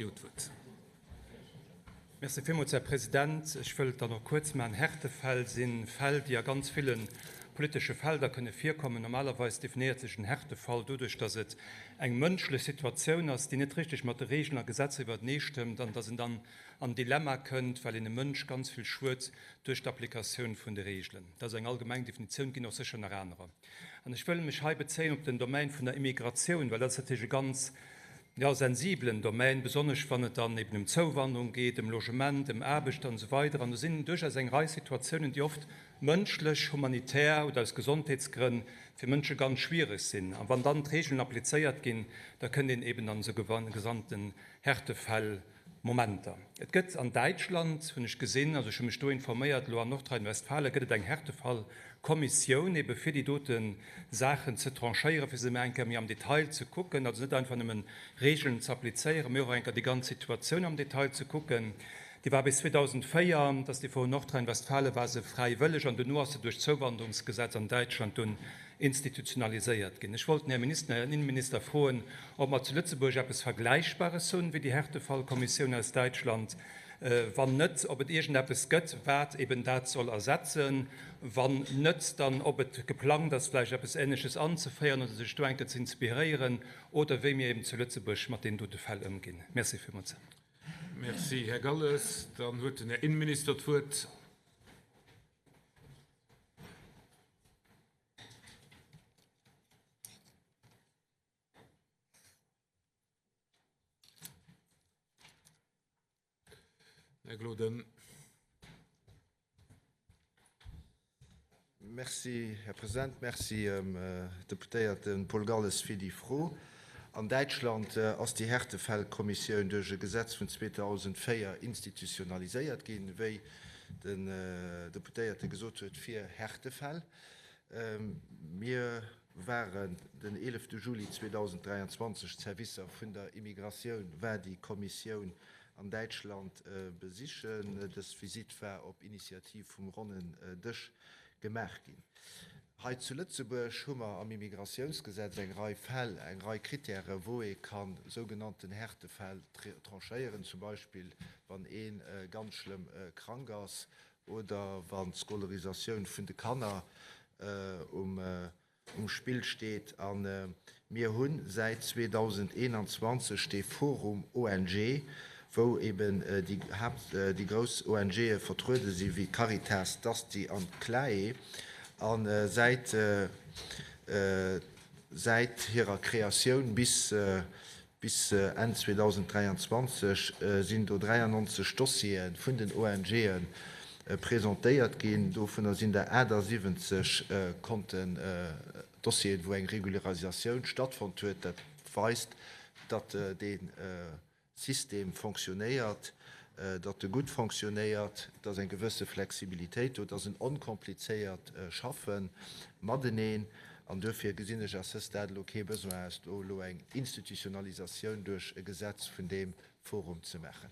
Dir hutt d'Wuert. Merci villmools, Här President. Ech wëll et dann och kuerz maachen. Härtefäll si Fäll, déi a ganz ville politesche Felder kënne virkommen. Normalerweis definéiert sech en Härtefall doduerch, datt et eng mënschlech Situatioun ass, déi net richteg mat de Regeln a Gesetzer iwwerteneestëmmt an datt een dann an Dilemma kënnt, well een e Mënsch ganz vill schued duerch d'Applikatioun vun de Regeln. Dat ass eng allgemeng Definitioun, et ginn och sécher nach anerer. An ech wëll mech hei bezéien op den Domaine vun der Immigratioun, well dat ass natierlech e ganz, jo, sensibelen Domaine, besonnesch wann et dann eben ëm Zouwanderung geet, ëm Logement, ëm Aarbecht an esou weider. An do sinn duerchaus eng Rei Situatiounen, déi oft mënschlech, humanitär oder aus Gesondheetsgrënn fir Mënsche ganz schwiereg sinn. A wann dann d'Regeln applizéiert ginn, da kënnt een eben an esou gesanten Härtefäll Momenter. Et gëtt an Däitschland, hunn ech gesinn, also ech hu mech do informéiert, elo an Nordrhein-Westfalen gëtt et eng Härtefallkommissioun ebe fir déi dote Saachen ze tranchéieren, fir se emol eng Kéier méi am Detail ze kucken, also net einfach nëmmen Regeln ze applizéieren, mee och eng Kéier déi ganz Situatioun am Detail ze kucken. Déi war bis 2004, dat ass déi vun Nordrhein-Westfalen, war se fräiwëlleg an dono ass se duerch d'Zouwanderungsgesetz an Däitschland dunn institutionaliséiert ginn. Ech wollt den Här Minister, den Här Innenminister froen, ob mer zu Lëtzebuerg eppes Vergläichbares hunn wéi déi Härtefallkommissioun aus Däitschland. Wann net, ob et iergendeppes gëtt, wat eben dat soll ersetzen. Wann net, dann ob et geplangt ass, vläicht eppes Ähnleches anzeféieren oder sech do eng Kéier ze inspiréieren oder wéi mir eben zu Lëtzebuerg mat deenen dote Fäll ëmginn. Merci villmools. Merci, Här Galles. Dann huet den Här Innenminister d'Wuert. Här Gloden. Merci, Här President. Merci, Deputéierte Paul Galles, fir déi Fro. An Däitschland ass déi Härtefällkommissioun duerch e Gesetz vun 2004 institutionaliséiert ginn, wéi den Deputéierte gesot huet, fir Härtefäll. Mir waren den 11 Juli 2023, d'Servicer vun der Immigratioun war déi Kommissioun an Däitschland besichen. Dës Visitt war op Initiativ vum Ronnen Dësch gemaach ginn. Hei zu Lëtzebuerg hu mer am Immigratiounsgesetz eng Rei Fäll, eng Rei Kritären, wou ee ka sougenannten Härtefäll tranchéieren, zum Beispill wann ee ganz schlëmm krank ass oder wann d'Scolarisatioun vun de Kanner um um Spill steet. A mir hu säit 2021 dee Forum ONG, wou eben déi Haapt, déi grouss ONGe vertruede si wéi d'Caritas, d'Asti an d'CLAE. A säit, säit hirer Kreatioun bis, bis Enn 2023 sinn do 93 Dossiere vun den ONGe presentéiert ginn. Dovunner sinn der 78 konnten Dossieren, wou eng Regularisatioun stattfonnt huet. Dat weist, datt dee System fonctionnéiert, datt e gutt fonctionnéiert, et ass eng gewësse Flexibilitéit do, et ass en onkomplizéiert Schaffe mateneen. An duerfir gesinn ech à ce stade elo kee Besoin, aus do elo eng Institutionalisatioun duerch e Gesetz vun deem Forum ze maachen.